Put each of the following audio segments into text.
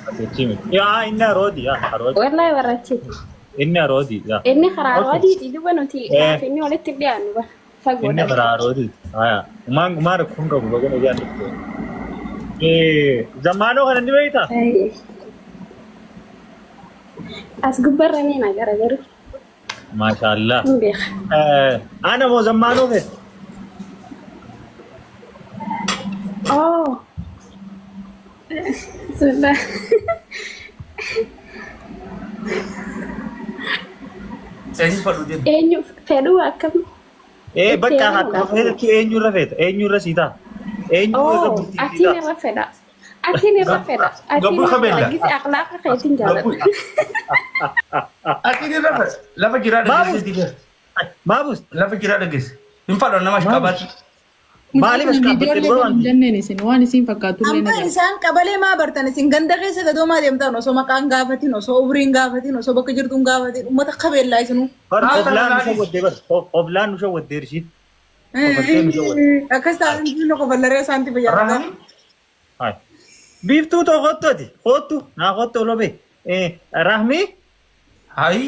Achi miti. Yaa inni aroodi yaa aroodi. Wallahi warra achiiti. Inni aroodi yaa. Inni karaa Okay. aroodiiti duba nuti Eh. naaf inni walitti hin dhiyaannu bara. Inni Fagoodha. karaa aroodiiti. Haya. Umaan umaan rakkoon qabu baga nagaan dhufte. Eh zammaanoo kana ni beektaa? Ayy. As gubbarra ni na gara garuu Maashaallah. hin beeka. Eh ana moo zammaanoo feete? Oh. Bismillah. Eenyu fadhu jedhu. Eenyu fedhuu akkam? Eh Itti bakka heeruma akkuma feetetti eenyu irra feeta? Eenyu irra sii ta'a? Eenyu irra Oh, bultii sii atiin ta'a? irra fedha. Atiin irra fedha. Atiin Gabbuu irra fedha. kabeella. Gisi akhlaaqa keetiin Gabbuu. jaaladha. Atiin irra fedha. Lafa jiraa Maa dhageesse buuste? dibe. Maa buuste? Lafa jiraa dhageesse. Hin fadhu nama Maa buuste? ashqabaati. Maaliif Mucaa as kana dhaabbattee viidiyoolee dura kan hin wanti? jenneen isin waan isin fakkaatullee Amma na gara. isaan qabalee maa bartan isin ganda keessa gadoo maa deemtan osoo maqaan gaafatin osoo umriin gaafatin osoo bakka jirtuun gaafatin ummata qabeellaa isinuu. Bar Haa qoflaan nu tana shawwadde bar qoflaan nu shawwadde ishiin. Kofaltee nu shawwadde. Akkas taa'an inni qofallaree isaanti fayyadamu. Rahami. Hai. Biiftuu too kottu ati kottu naa kottu olobee. Rahmii Hayi.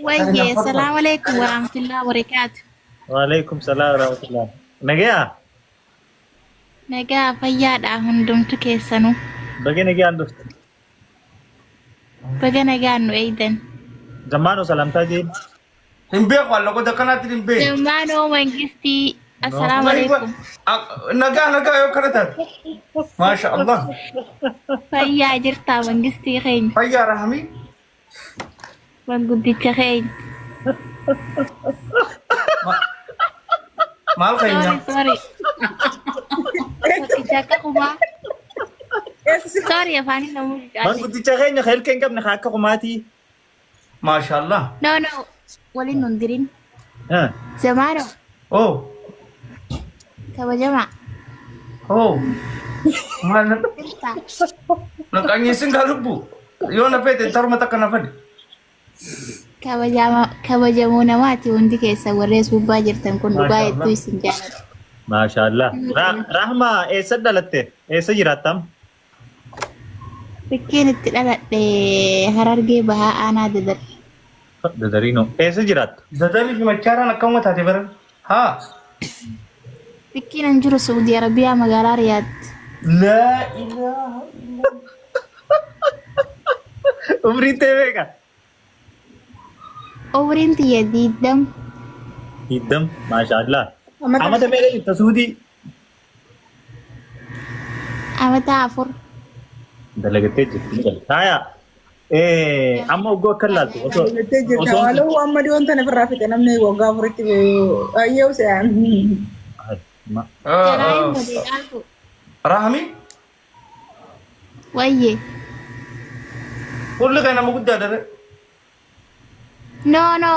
Wayye, salaamu alaikum warahmatullahi wabarakatuh. Waalaikum salaam warahmatullah. Nagayaa? Nagaa fayyaadha hundumtu keessanuu. Baga nagaan dhufte. Baga nagaan nu eeydan. Zammaanoo salaamtaa jeen. Hin beeku alla goda kanaatti hin beeku. Zammaanoo Mangistii, assalaamu alaikum. Nagaa nagaa yoo kana taate. Maasha Allah. Fayyaa jirtaa Mangistii keenya. Fayyaa Rahami. Manguddicha keenya. Maal keenya? Sorry, sorry. Tokkicha akka kumaa. Sorry, afaaniin namuu caale. Manguddicha keenya ka ilkee hin qabne ka akka kumaatii. Maasha Allah. No, no. Waliin nun dirin. Ah. Zamaano, Oh. kabajamaa. Oh. Maal na Jirtaa. na qanyeessin gaa lubbu. Yoo na feete tarma takka na fadi. Kabajamoo namaati hundi keessa warri as gubbaa jirtan kun dhugaa Maasha hedduu Allah. isin jaalladha. Maashaallah. Rahma eessa dhalatte? Eessa jiraattam? Bakkeen itti dhaladhe Harargee Bahaa Aanaa Dadar. Dadariinoo. Eessa jiraatta? Dadarii fi machaaraan akkamuma taate bara. Haa. Bakkiin an jiru Saudi Arabiyaa magaalaa Riyaad. Laa ilaaha illallah. Umriin tee meeqa? Umriin tiyya 20. 20. Maashaallah. Amata meeqa jirta Suudii? Amata 4. Dalagattee jirti ni galte. Haaya. Amma oggoo akka laaltu osoo Dalattee jirta. osoo Waloo amma dhiyoon tana ofirraa fixe namni waggaa afuritti ayyee se'an. Jalaa hin badee caaltu. Rahmi Wayye. kulli kan nama guddaa dare. No no.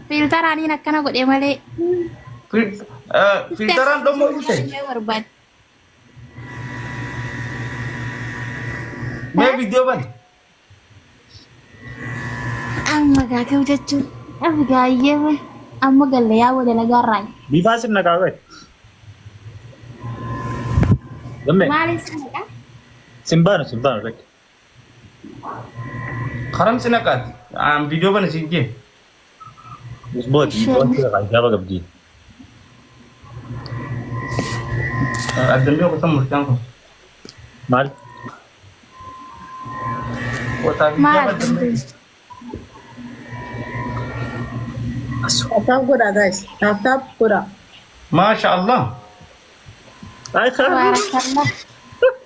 Fiiltaraaniin akkana godhe malee. Fiiltaraan dhommoo dhufte. Barbaade. Mee viidiyoo bani. Amma gaakee jechuun amma gaayyee amma galle yaa dalagaa irraa. Bifaa sirna kaawwe. Gamme Maaliif sanadha? simbaanu simbaanu lakki. Karam si naqaati. Aan viidiyoo bani siin jee. Usbooti wanti gaafa qabdi. Addan beeku san murtaan kun. Maal? Qotaa fi Maal? jaba addan beeku. Tap tap godhaa guys. Tap tap godhaa. Maasha Allah. Ay Tabaarakallah.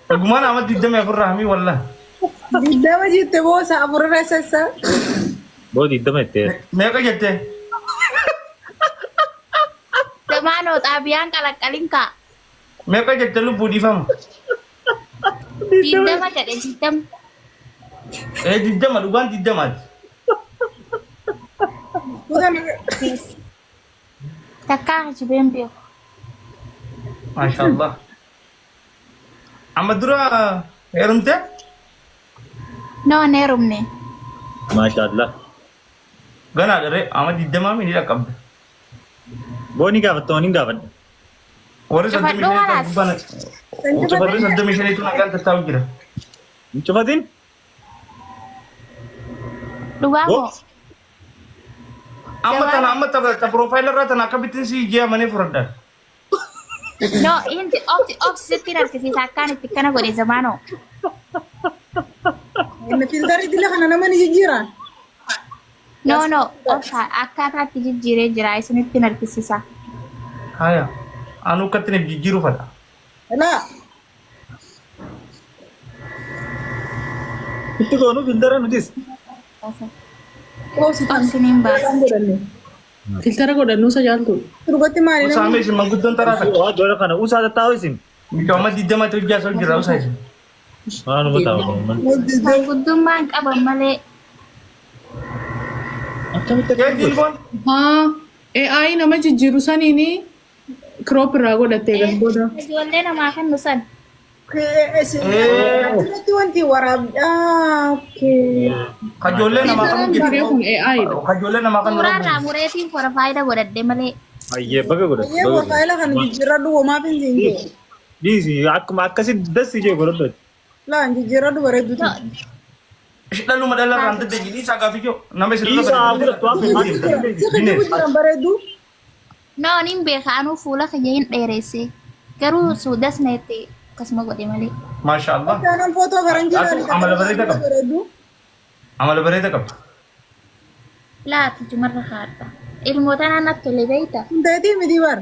Dhugumaan amma 24 rahmii wallah. 20 jette boosa afurra sassa. Boo 20 jettee. Meeqa jettee? Zamaanoo xaabiyaan qalaqqalin kaa. Meeqa jette lubbuu dhiifama? 20 jedhe 20. Ee 20 dhugaan digdamaati. Takkaa hajibeen beeku. Maasha Allah. Amma dura heerumte? No hin heerumne. Maasha Allah. Ganaa dharee amma digdamaa mi ni dhaqqabda. Boo ni gaafatta waan hin gaafadha. Warri Cufadhuu 35 halaas. gubbaan warri 35 nagaan tattaa'u jira. Hin cufatin. Dhugaa moo? Amma tana amma ta profile irraa tana akkamittiin si jeemanii fudhadhan. No, inti obsi obsi sittiin argisiisa akkaan itti kana godhe zamaanoo. Inni filtarri dila kana nama ni jijjiira. No, no, obsa akkaataa itti jijjiiree jira isinittiin argisiisa. Haya. Anuu akkatti if jijjiiruu fadha. Laa. Itti goonu filtara nutis. Obsi tan. Obsiniin baasa. Kan godhanne. Filtara godhannuu isa jaaltu. Dhugatti maali namni? Usaamee isin manguddoon taraa takka. Waa dola kana usaa tattaa'u isin. Michooma digdamatti hojjaa sol jira usaa isin. Maaluma taa'u. Manguddummaan qaban malee. Akkamitti Kee dilboon. Haa AI nama jijjiiru saniini crop irraa godhattee gas booda. Ijoollee namaa kan nu san. Asirratti wanti waraabdhaa. Kajoollee namaa kan Filtaraan kun AI dha. Kajoollee namaa kan Suuraa irraa mureetiin profaayila godhadhe malee. Ayyee baga godhate. Ayyee profaayila kana jijjiirradhu homaaf hin siin jee. Dhiisi akkuma akkasitti dassi jee godhadhu. Laa jijjiirradhu bareedduuti. Dhaluma dhala irraan dadda jedhii isaa gaafii jiru. Nama isin irra Dhiisa haa fudhattu amma Si kijibu jiran bareeddu. No, nin beeka anuu fuula kiyya hin dheeresse. Garuu suudas na itti akkasuma godhe malee. Maasha Allah. Isaanan footoo faranjii Atu amala bareeda qaba. bareeddu. Amala bareeda qaba. Laati jumarra haadha. Ilmoo tanaan natti tole beeyta. Hundeetii miti bar.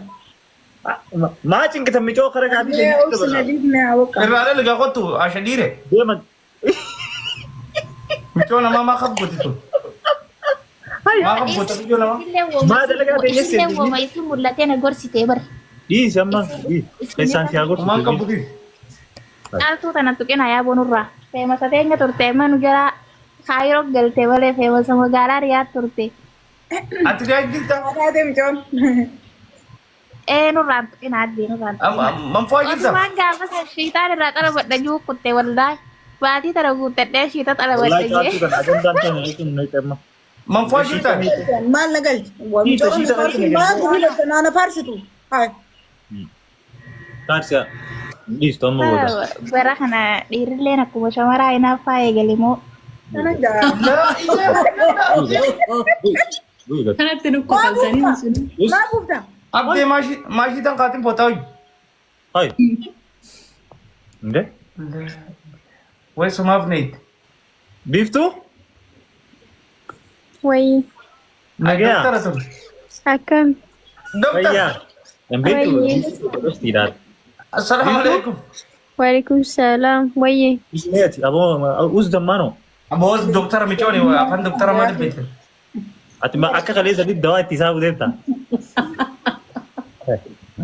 Maa cinqitan micoo kara gaafii Mee obsi na dhiifne haa boqqa. Irraa dhala gaa kottu asha dhiire. Deeman. Micoo namaa maa kaf gooti tun. Maa kaf goota micoo namaa. Maa dalagaa ta'e Isillee jechuudha. wooma isin mul'atee na gorsitee bare. Dhiisi amma. Dhiisi. Keessaan si haa gorsu. Maan kan buti. Caaltuu tana tuqina yaa bonurraa. Feemasa teenya turte amma nu jara kaayiroo galte malee feemasa magaalaa Riyaad turte. Ati gaa jirta. Taatee micoon. Ee nurraan tuqina addee nurraan tuqina. Manfoo jirta. Otumaan gaafa san shiitaan irraa xalabadha juu kutte wallaahi. Baatii tana guuttadhee shiita xalabadha Wallaahi jee. caaltuu kana ajandaan tana jechuun nu amma. Manfoo jirta. Maal na galchi? Shiita, shiita Micoon maal gubi naana faarsitu. Hayi. Taarsiyaa. Dhiistu amma booda. Bara kana dhiirrilleen akkuma shamaraa hinaaffaa eegale moo. Kana jaa. Kanatti nu kofaltanii isin. Maal gubda? Abdee maashii tan kaatiin footaa hojii. Hai. Inde? Way sumaaf neet. Biiftuu? Wayii. Nagaya. Doktara tun. Akkam. Doktara. Fayyaa. Hin beektu. Wayyee. Assalaamu alaikum. Waalaikum salaam. Wayyee. Ismeeti aboo us dammaanoo. Aboos doktara micooni afaan doktara maal beekte? Ati ma akka kaleessa dawaa itti isaa buteetta.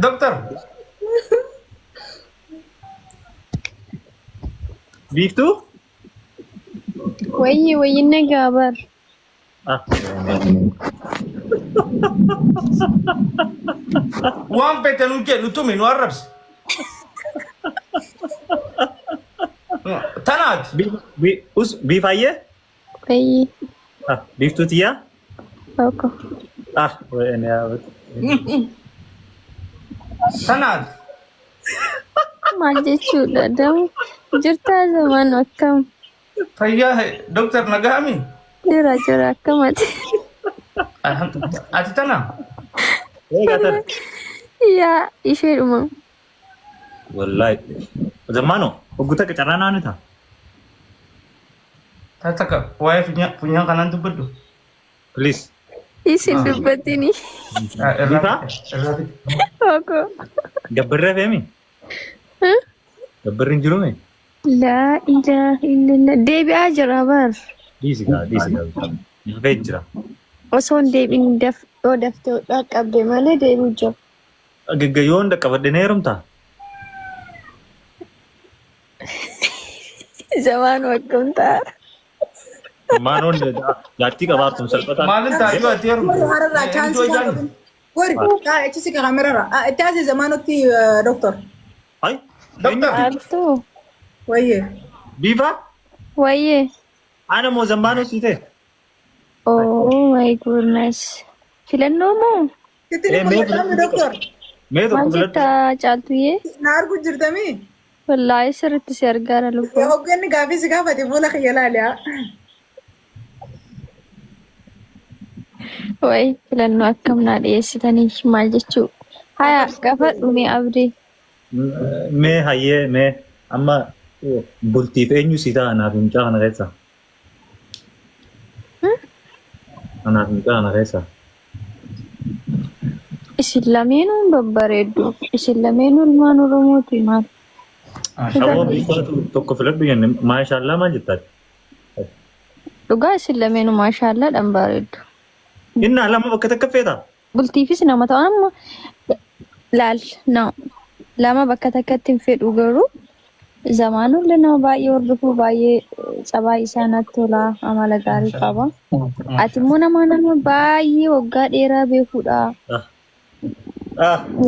Doktar. Biiftuu? Wayyee wayyee nagaa bar. Ah. Waan feete nu jedhu nu tumi nu arrabsi. Tanaati. Us biifayyee? Wayyee. Ah, biiftuu tiyyaa? Tokko. Ah, wayii. Tanaati. Maal jechuudha damu jirtaa zaman akkam Fayyaa doktar nagaami. jira jira akkamati. Alhamdulillah. Ati tana. Eegaa tana. Yaa isheedhuma. Wallaahi. Zammaano, oggu takka carraa naannoo ta'a. Takka waa'ee funyaan kanaan dubbadhu. Please. Isin dubbatini. Irraa irraa Tokko. Gabbarri hafeemi? Gabbarri hin jiruumi? Laa ilaaha illallah. Deebi'aa jira bar. Dhiisi gaa, dhiisi gaa. Hafee jira. Osoo hin deebiin yoo daftee dhaqqabde malee deebi'u jira. Gaggayoon dhaqqabadhe na heerumtaa? Zamaan akkam ta'a. Maanoon jaartii qabaatun salphataan. Maalin taatee ati heerumte? Warri hararraa chaansii isaa qabin. Warri achi si kaamerarra. Itti asii zamaanotti doktor. Hai. Doktar. Maaltu? Wayyee. Biifa? Wayyee. Ana moo zammaanoo sii ta'e? Oh my goodness. Filannoo moo? Sitti ni Mee mul'atami doktor. Mee tokko Maal filadhu. jetta caaltuyyee? Na argu jirtamii? Wallaahi sirriitti si argaara lubbuu. Hogganni gaafii si gaafate fuula kiyya laali haa. Wayi filannoo akkam naa dhiyeessitanii maal jechuu? Haya gaafadhu mee Abdii. Mee hayyee mee amma bultiif eenyu si ta'a anaaf mucaa kana keessa? Anaaf mucaa kana keessa. Isin lameenuu hin babbareeddu. Isin lameenuu ilmaan Oromooti maal? Aboo biiftuu tokko filadhu jenne maashaallaa maal jettaati? Dhugaa isin lameenuu maashaallaa dhan bareeddu. Innaa lama bakka takka feeta? Bultiifis nama ta'u amma laal no lama bakka takkatti hin fedhu garuu zamaanullee nama baay'ee hordofuu baay'ee tsabaa isaa natti tola amala gaarii qaba. Ati immoo nama baay'ee waggaa dheeraa beekuudha.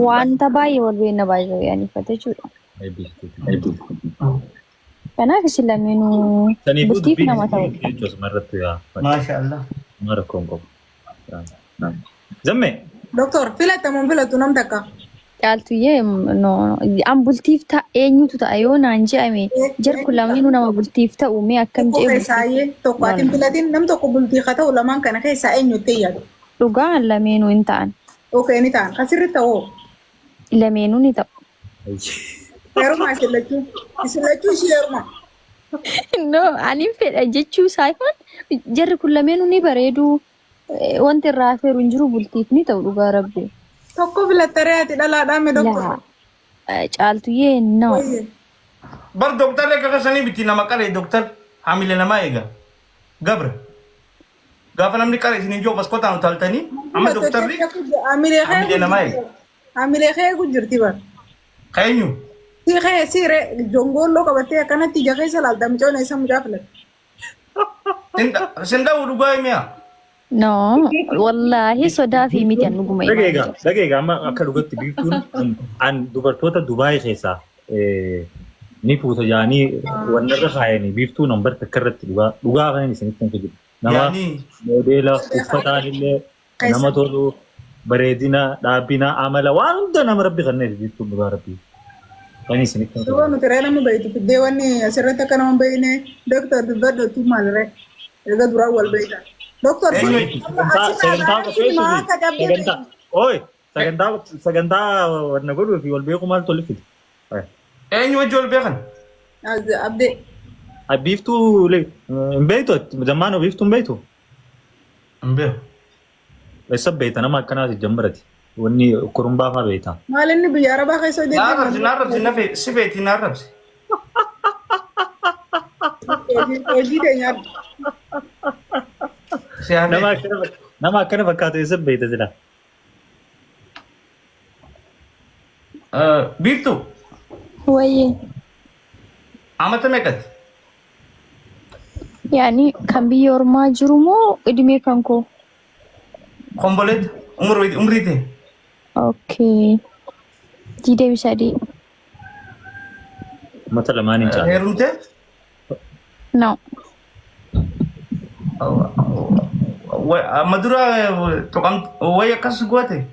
Wanta baay'ee wal beekna baay'ee yaanifate jechuudha. Kanaaf isin lameenuu Saniifuu bultiif dubbiin nama ta'u. jechuudha irratti yaa. Maasha Allah. Maal rakkoon qabu. Zammee. Doktor filatamuun filatu nam takka. Caaltuyyee no an bultiif ta'a eenyutu ta'a yoo naan je'ame jar kun lameenuu nama bultiif ta'u mee akkam Tokko je'e keessaa bultiif iyyee tokko ati hin filatin nam tokko bultii haa ta'u lamaan kana keessaa eenyutti yaadu. Dhugaan lameenuu hin ta'an. Okay ni ta'an. Kasirri ta'oo. Lameenuu ni ta'u. Heerumaa isin lachuu. Isin lachuu ishii heerumaa. No ani fedha jechuu saayifan jarri kun lameenuu ni bareedu. Wanti irraa afeeru hin jiru bultiif ni ta'u dhugaa rabbi. Tokko filattaree ati dhalaadhaa mee doktor. Laa caaltuyyee no. Wayye. Bar doktarri akka kasanii biti nama qaree doktar haamile namaa eega. Gabra. Gaafa namni qaree isin ijoo maskootaan utaaltanii amma doktarri Amilee haamile namaa eega. Amilee kee eegu jirti bar. Keenyu. Si kee si ree jongolloo qabattee akkanatti ija keessa laalta mucoon eessa mucaa filatte. Sin dha'u dhugaa himiya. No wallaahi sodaa fi miti an dhuguma himaa Dhageegaa jira. dhageegaa amma akka dhugatti biiftuun an dubartoota Dubaay keessaa ni fuuta jaanii wanna irra kaayanii biiftuu nambar takka irratti dhugaa dhugaa kan isinitti hin fidu. Nama Yaani moodeela uffataan illee nama tolu bareedina dhaabbina amala waan hunda nama rabbi kenneef biiftuun dhugaa rabbi. Kan isinitti hin Duuba fidu. nuti ree nama beektu fiddee wanni asirratti akka nama beekne doktor dubbadhu maal ree erga duraan wal beekta. Doktor Eenyu? Sagantaa qopheessuu fi sagantaa oi sagantaa sagantaa wanna godhuu fi wal beekuu maal tolli fide. Eenyu wajji wal beekan? Abdee. Biiftuu hin beektu zammaanoo biiftuu hin beektu? Hin beeku. Eessa beekta nama akkanaati jammarati. Wanni kurumbaa fa'aa beekta. Maal inni biyya arabaa keessa Na arrabsi na arrabsi na fee si feeti na arrabsi. Hojii keenya Si haa Nama feeti. akkana nama akkana fakkaatu eessa beekta sila? Biiftuu Wayyee. amata meeqati? Yaani kan biyya ormaa jiru moo idimee kan koo? Komboleet umrii umrii ta'e. Okay. 23. Mata lamaan hin caalu. Heerumtee? No. Amma dura tuqam wayi akkas goote.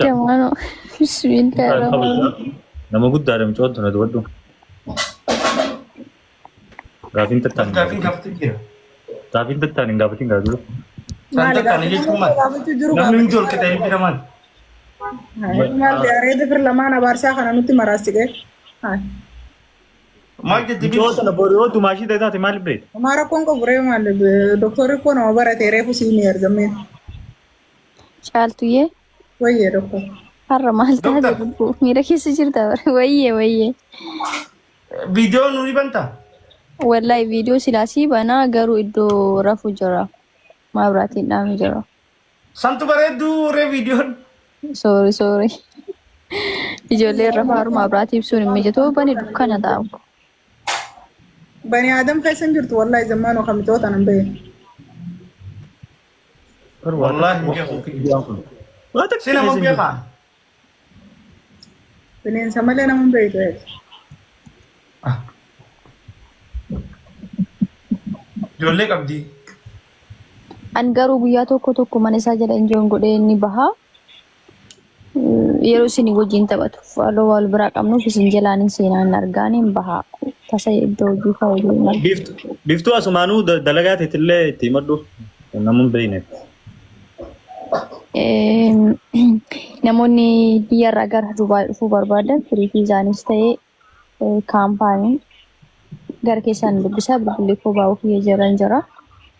Jamaano. Bismillahirrahmanirrahim. Nama guddaadha mucoon tuna dubbadhu. Gaafiin tattaan hin Gaafiin gaafatin. gaafatu jira. Gaafiin tattaan hin gaafatin gaa dura. San tattaan jechuun maal? Gaafachuu jiru Namni hundi ol qixee bira maal? Maal areeda fir lamaan abaarsaa kana nutti maraasite. Maal jetti Mucoo tana boru yoo dumaashii ta'e taate maal beekta? Homaa rakkoon qabu ree maal doktorri koo nama barate reefu siin argameen. Caaltuyyee Wayyee doktor. har'a maal taate Doktor. lubbuu miira keessa jirta bara wayyee wayyee. Viidiyoo nuyi bantaa? Wallahi viidiyoo silaasii banaa garuu iddoo rafu jira. Maabiraatiin dhaame jira. Santu bareedduu ree viidiyoon. Sorry sorry. Ijoollee irra faaru maabiraatii ibsuun hin mijatu bani dukkana taa'u. Bani Aadam keessa hin jirtu wallahi zammaanoo kamitoota nan bahe. Wallahi hin beeku. Si nama beekaa? Bineensa malee nama hin beektu. Ijoollee qabdi. An garuu guyyaa tokko tokko mana isaa jala injoon godhee inni baha. Yeroo isin wajjin taphatu follow wal biraa qabnuuf isin jalaan hin seenaa hin argaan hin bahaa. Tasa iddoo hojii fa'aa hojii hin argu. Biiftuu asumaanuu dalagaa teetillee itti himadhu. Namni hin beekne. Namoonni biyyarraa gara Dubaay dhufuu barbaadan free viizaanis ta'ee kaampaaniin gara keessaan dubbisaa bilbilli koo baa'uu kiyya jiran jira.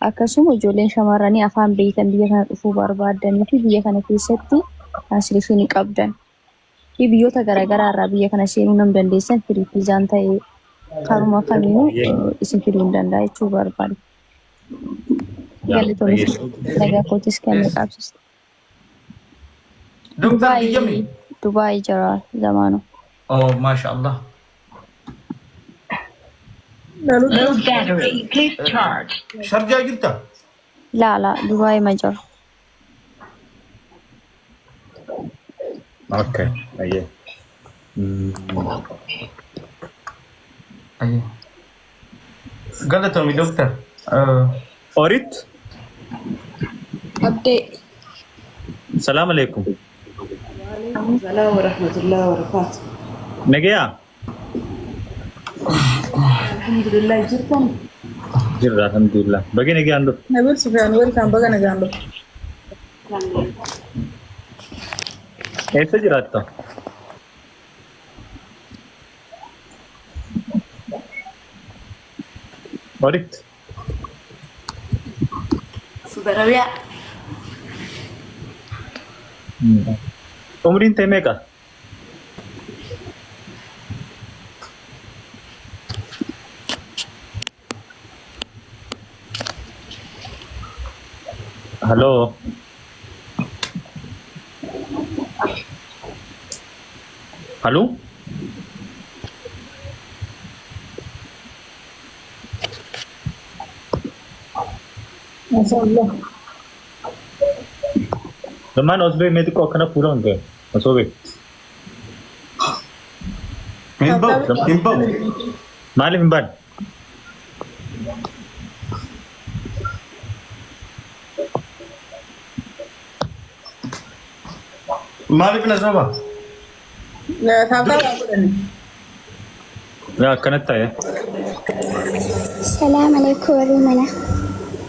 Akkasuma ijoolleen shamarranii afaan beektan biyya kana dhufuu barbaadanii fi biyya kana keessatti translation qabdan fi biyyoota garaagaraa irraa biyya kana seenuu nam dandeessan free viizaan ta'ee karuma kamiinuu isin fiduu hin danda'a jechuu barbaada. Galatoomii nagaa kootis kan nu qaabsiste. Doktar biyyami. Dubaay jira zamaanu. Oh, masha Allah. Low battery. Please charge. Sharjaa jirta? Laa laa Dubaay ma jira. Okay. Ayyee. Ayyee. Galatoomi doktar. Orit. Abdee. Salaam alaikum. Salaam wa rahmatullahi wa barakaatu. Nagayaa? Alhamdulillah jirtan. Jirra alhamdulillah. Baga nagaan dhufte. Nabil Sufyaan welcome baga nagaan dhufte. Eessa jiraatta? Orit. Saudi Arabiyaa. Umriin tee meeqa? Haloo. Haloo. Mashallah. Lamaan osoo beeknee xiqqoo akkana fuula hin ga'e. Osoo beek. Hin bahu. Hin bahu. Maaliif hin baane? Maaliif na soba? Tap tap haa godhani. Yaa akkanatti ta'e. Salaam alaikum warri mana.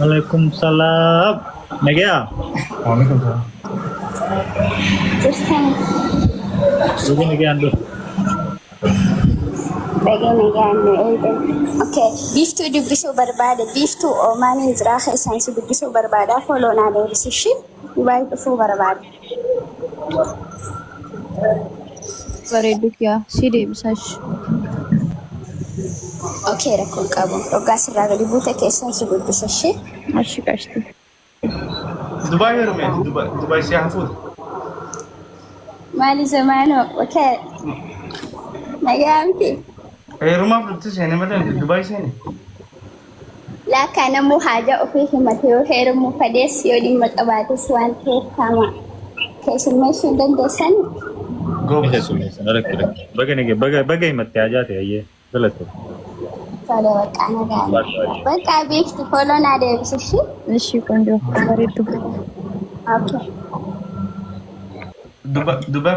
Alaikum salaam. Nagayaa? Waalaikum salaam. Jirtan Baga nagaan dhufe. Baga nagaan nu eegan. Okay, biiftuu dubbisuu barbaada. Biiftuu Oomaanii jiraa keessaan si dubbisuu barbaada. Follow naa deebisi ishii. Dubaay dhufuu barbaada. Bareeddu kiyaa si deebisash. Okay, rakkoon qabu. Dhoggaa sirraa gadi buute keessaan si dubbisa ishii. Ashi qashti. Dubaay heerume. Dubaay Dubaay si hafuutu. Maali zamaanoo? Okay. Nagaa miti. Heerumaaf dhufte seene malee Dubaay seene. Laakkaa namuu haajaa ofii himate yoo heerumuu fedhees yoo dhimma qabaates waan ta'eef kaama keessummeessuu hin dandeessan. Goobas. Keessummeessan rakki rakki. Baga nage baga baga himatte haajaa ta'e ayyee galatoom. Tole baqqaa nagaa. Baqqaa beektu follow naa deebisi ishii. Ishi ቆንጆ bareeddu. Okay. Dubaay